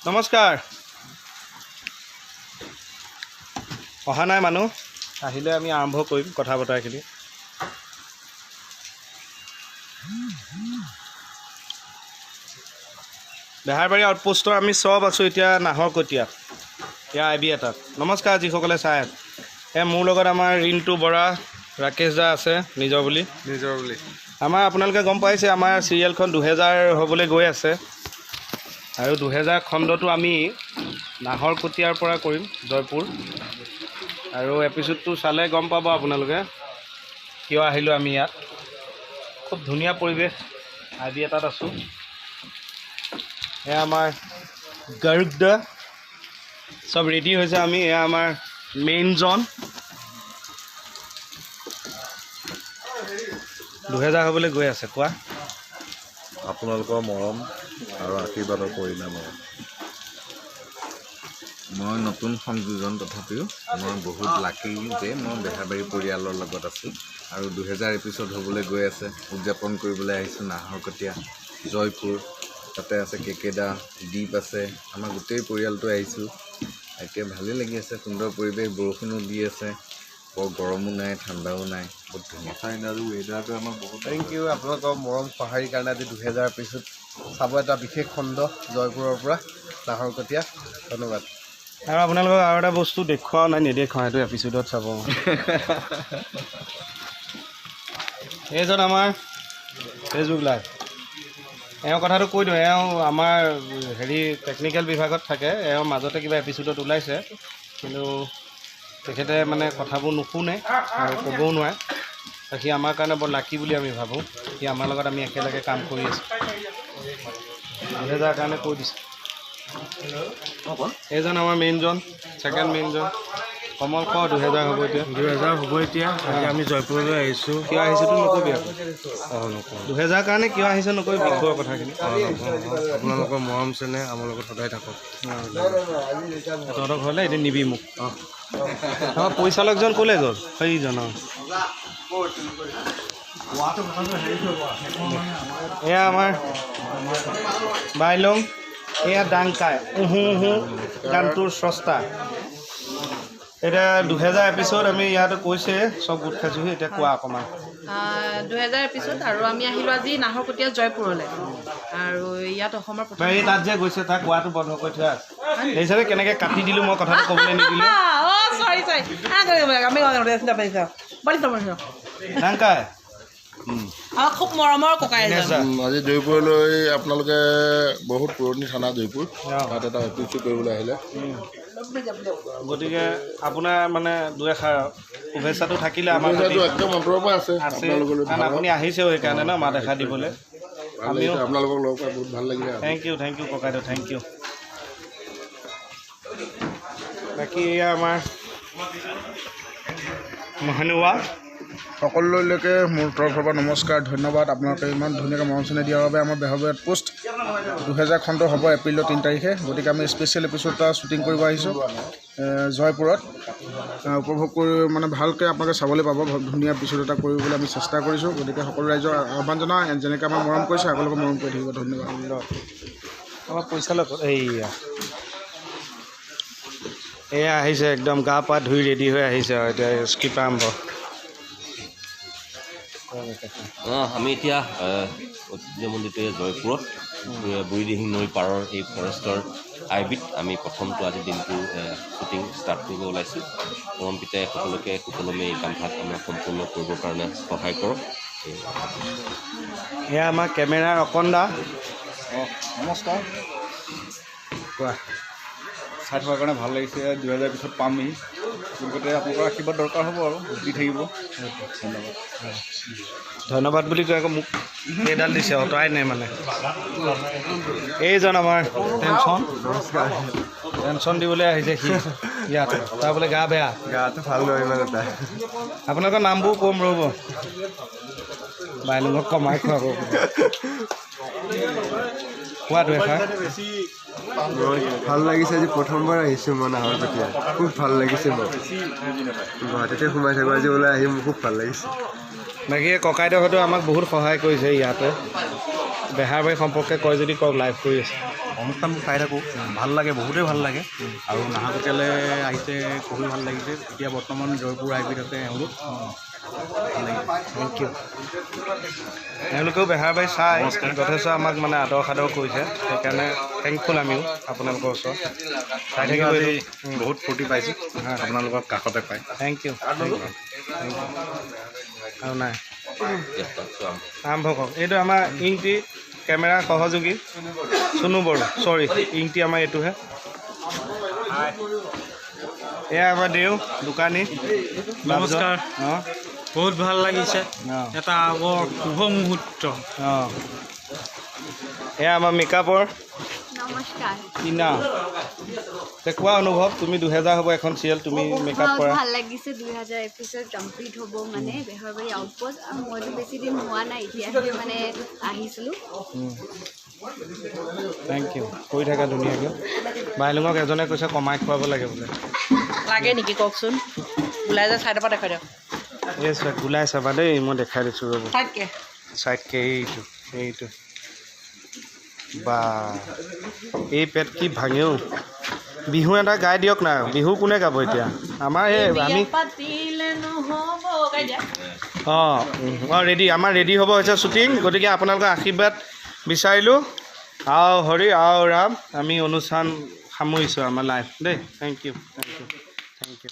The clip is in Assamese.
নমস্কাৰ। অহা নাই মানুহ, আহিলে আমি আৰম্ভ কৰিম কথা বতৰাখিনি। বেহাৰবাৰী আউটপোষ্টৰ আমি চব আছোঁ এতিয়া নাহৰকটীয়াত, ইয়াৰ আই বি এটাত। নমস্কাৰ যিসকলে চাই আছে। এই মোৰ লগত আমাৰ ৰিণ্টু বৰা, ৰাকেশ দা আছে, নিজৰ বুলি নিজৰ বুলি। আমাৰ আপোনালোকে গম পাইছে আমাৰ চিৰিয়েলখন 2000 হ'বলৈ গৈ আছে আৰু 2000 খণ্ডটো আমি নাহৰকটীয়াৰ পৰা কৰিম, জয়পুৰ। আৰু এপিছ'ডটো চালে গম পাব আপোনালোকে কিয় আহিলোঁ আমি ইয়াত। খুব ধুনীয়া পৰিৱেশ, আই বি এটাত আছোঁ। এয়া আমাৰ গাৰ্গ দা, চব ৰেডি হৈছে আমি। এয়া আমাৰ মেইনজন। 2000 হ'বলৈ গৈ আছে। কোৱা। আপোনালোকৰ মৰম আৰু আশীৰ্বাদৰ পৰিণাম। মই নতুন সংযোজন, তথাপিও মই বহুত লাকি যে মই বেহাৰবাৰী পৰিয়ালৰ লগত আছোঁ আৰু 2000 এপিছ'ড হ'বলৈ গৈ আছে। উদযাপন কৰিবলৈ আহিছোঁ নাহৰকটীয়া, জয়পুৰ। তাতে আছে কে কে দা, দ্বীপ আছে, আমাৰ গোটেই পৰিয়ালটো আহিছোঁ। এতিয়া ভালেই লাগি আছে, সুন্দৰ পৰিৱেশ, বৰষুণো দি আছে, বৰ গৰমো নাই, ঠাণ্ডাও নাই, বহুত ধুনীয়া। ৱেডাৰটো আমাৰ বহুত। Thank U আপোনালোকৰ মৰম সঁহাৰিৰ কাৰণে। আজি 2000 এপিছ'ড চাব, এটা বিশেষ খণ্ড জয়পুৰৰ পৰা নাহৰকটীয়া। ধন্যবাদ। আৰু আপোনালোকক আৰু এটা বস্তু দেখুৱাও নাই, নেদেখুৱাওঁ, সেইটো এপিছ'ডত চাব। এইজন আমাৰ ফেচবুক লাইভ। এওঁ কথাটো কৈ দিওঁ, এওঁ আমাৰ হেৰি টেকনিকেল বিভাগত থাকে। এওঁ মাজতে কিবা এপিছ'ডত ওলাইছে, কিন্তু তেখেতে মানে কথাবোৰ নুশুনে আৰু ক'বও নোৱাৰে। সি আমাৰ কাৰণে বৰ লাকি বুলি আমি ভাবোঁ। সি আমাৰ লগত আমি একেলগে কাম কৰি আছোঁ, 2000 কাৰণে কৈ দিছোঁ। এইজন আমাৰ মেইনজন, ছেকেণ্ড মেইনজন কমল। ক, 2000 হ'ব এতিয়া। 2000 হ'ব এতিয়া। আজি আমি জয়পুৰলৈ আহিছোঁ। কিয় আহিছোঁতো নকবি আকৌ। অঁ, নকওঁ। 2000 কাৰণে কিয় আহিছে নকবি, বিষয়ৰ কথাখিনি। আপোনালোকৰ মৰম চেনেহ আমাৰ লগত সদায় থাকক। তহঁতৰ ঘৰলৈ এদিন নিবি মোক। অঁ, আমাৰ পৰিচালকজন ক'লৈ গ'ল? সেইজন। অঁ, এয়া আমাৰ বাইলং, এয়া ডাংকাই উহু উহু গানটোৰ স্ৰষ্টা। এতিয়া 2000 এপিছ'ড আমি ইয়াত কৈছে, চব গোট খাইছোঁহি। এতিয়া কোৱা অকণমান। 2000 এপিছ'ড আৰু আমি আহিলোঁ আজি নাহৰকটীয়া জয়পুৰলৈ। আৰু ইয়াত অসমৰ প্ৰথম এই তাত যে গৈছে, তাক কোৱাটো বন্ধ কৰি থোৱা আছে। দেখিছানে কেনেকৈ কাটি দিলোঁ, মই কথাটো ক'বলৈ নিদিলোঁ। অঁ, চৰি চৰি, ডাংকাই আমাক খুব মৰমৰ ককাই এজন। আজি জয়পুৰলৈ আপোনালোকে বহুত পুৰণি থানা জয়পুৰ, তাত এটা এপিছ'ড কৰিবলৈ আহিলে। গতিকে আপোনাৰ মানে দুই এষাৰ শুভেচ্ছাটো থাকিলে আমাৰ প্ৰতি। একদম অন্তৰৰ পৰা আছে, আছে, কাৰণ আপুনি আহিছেও সেইকাৰণে ন মাত এষাৰ দিবলৈ। আমিও আপোনালোকক লগ পাই বহুত ভাল লাগিলে। Thank U, thank U ককাইদেউ, thank U. বাকী এয়া আমাৰ মহানুৱা। সকলোলৈকে মোৰ তৰফৰ পৰা নমস্কাৰ, ধন্যবাদ। আপোনালোকে ইমান ধুনীয়াকৈ মৰম চেনেহ দিয়াৰ বাবে। আমাৰ বেহাৰবাৰী আউটপোষ্ট 2000 খণ্ড হ'ব এপ্ৰিলৰ 3 তাৰিখে। গতিকে আমি স্পেচিয়েল এপিছ'ড এটা শ্বুটিং কৰিব আহিছোঁ জয়পুৰত। উপভোগ কৰি মানে ভালকৈ আপোনালোকে চাবলৈ পাব। ধুনীয়া এপিছ'ড এটা কৰিবলৈ আমি চেষ্টা কৰিছোঁ। গতিকে সকলো ৰাইজক আহ্বান জনাওঁ, যেনেকৈ আমাক মৰম কৰিছে আগলৈকে মৰম কৰি থাকিব। ধন্যবাদ। আমাৰ পৰিচালক এইয়া এয়া আহিছে, একদম গা পা ধুই ৰেডি হৈ আহিছে আৰু এতিয়া স্ক্ৰিপ্ট আৰম্ভ। অঁ, আমি এতিয়া ঐতিহ্যমণ্ডিত জয়পুৰত বুঢ়ীদিহিং নৈৰ পাৰৰ এই ফৰেষ্টৰ আই বিত আমি প্ৰথমটো আজি দিনটোৰ শ্বুটিং ষ্টাৰ্ট কৰিব ওলাইছোঁ। পৰম পিতাই সকলোকে সুকলমে এই কামভাগ আমাক সম্পূৰ্ণ কৰিবৰ কাৰণে সহায় কৰক। এয়া আমাৰ কেমেৰাৰ অকণ দা। অঁ, নমস্কাৰ। কোৱা। চাই থকাৰ কাৰণে ভাল লাগিছে। 2000 পিছত পামহি, গতিকে আপোনালোকৰ আশীৰ্বাদ দৰকাৰ হ'ব আৰু দি থাকিব। ধন্যবাদ। ধন্যবাদ বুলি কৈ আকৌ মোক এইডাল দিছে, অঁতৰাই নাই মানে। এইজন আমাৰ টেনচন, টেনচন দিবলৈ আহিছে সি ইয়াত। তাৰ বোলে গা বেয়া। গাটো ভাল নহয় ইমান এটা। আপোনালোকৰ নামবোৰ ক'ম ৰ'ব, বাইলুঙক কমাই খুৱাব। কোৱা দুই এষাৰ। ভাল লাগিছে, আজি প্ৰথমবাৰ আহিছোঁ মই নাহৰকটীয়া, খুব ভাল লাগিছে। মই গুৱাহাটীতে সোমাই থাকোঁ, আজি ওলাই আহি মোৰ খুব ভাল লাগিছে। বাকী ককাইদেউহঁতেও আমাক বহুত সহায় কৰিছে ইয়াতে। বেহাৰবাৰী সম্পৰ্কে কয় যদি কওক, লাইভ কৰি আছে। অনুষ্ঠানবোৰ চাই থাকোঁ, ভাল লাগে, বহুতেই ভাল লাগে। আৰু নাহৰকটীয়ালৈ আহিছে, খুবেই ভাল লাগিছে। এতিয়া বৰ্তমান জয়পুৰ আই বিত আছে এওঁলোক। Thank U. এওঁলোকেও বেহাৰবাৰী চাই যথেষ্ট আমাক মানে আদৰ সাদৰ কৰিছে, সেইকাৰণে থেংকফুল আমিও আপোনালোকৰ ওচৰত। চাই থাকিব আজি বহুত ফূৰ্তি পাইছোঁ আপোনালোকৰ কাষতে পাই। Thank U. আৰু নাই, আৰম্ভ কৰক। এইটো আমাৰ ইংটি কেমেৰা সহযোগী চুনু বড়ো, চৰি ইংটি আমাৰ এইটোহে। এয়া আমাৰ দেউ দোকানী। নমস্কাৰ, বহুত ভাল লাগিছে, এটা বৰ শুভ মুহূৰ্ত। অঁ, এয়া আমাৰ মেকআপৰ। নমস্কাৰ। টিনা, কোৱা অনুভৱ, তুমি 2000 হ'ব এখন চিৰিয়েল, তুমি মেকআপ কৰা। ভাল লাগিছে, 2000 এপিছ'ড কমপ্লিট হ'ব মানে বেহৰবাৰী আউটপোষ্ট। আৰু মইতো বেছি দিন হোৱা নাই, এতিয়াহে মানে আহিছিলোঁ। Thank U. কৰি থাকা ধুনীয়াকৈ। বাইলুঙক এজনে কৈছে কমাই খুৱাব লাগে বোলে। লাগে নেকি কওকচোন? ওলাই যায়, চাইডৰ পৰা দেখুৱাই দিয়ক। এই চোৱা, গোলাই চাবা দেই, মই দেখাই দিছোঁ ৰ'ব। চাইডকে চাইডকে, এইটো এইটো বা এই পেট কি ভাঙেও। বিহু এটা গাই দিয়ক না। বিহু কোনে গাব এতিয়া? আমাৰ এই আমি অঁ অঁ ৰেডি, আমাৰ ৰেডি হ'ব হৈছে শ্বুটিং। গতিকে আপোনালোকৰ আশীৰ্বাদ বিচাৰিলোঁ। আও হৰি আও ৰাম। আমি অনুষ্ঠান সামৰিছোঁ আমাৰ লাইভ দেই। Thank you, thank you, thank you.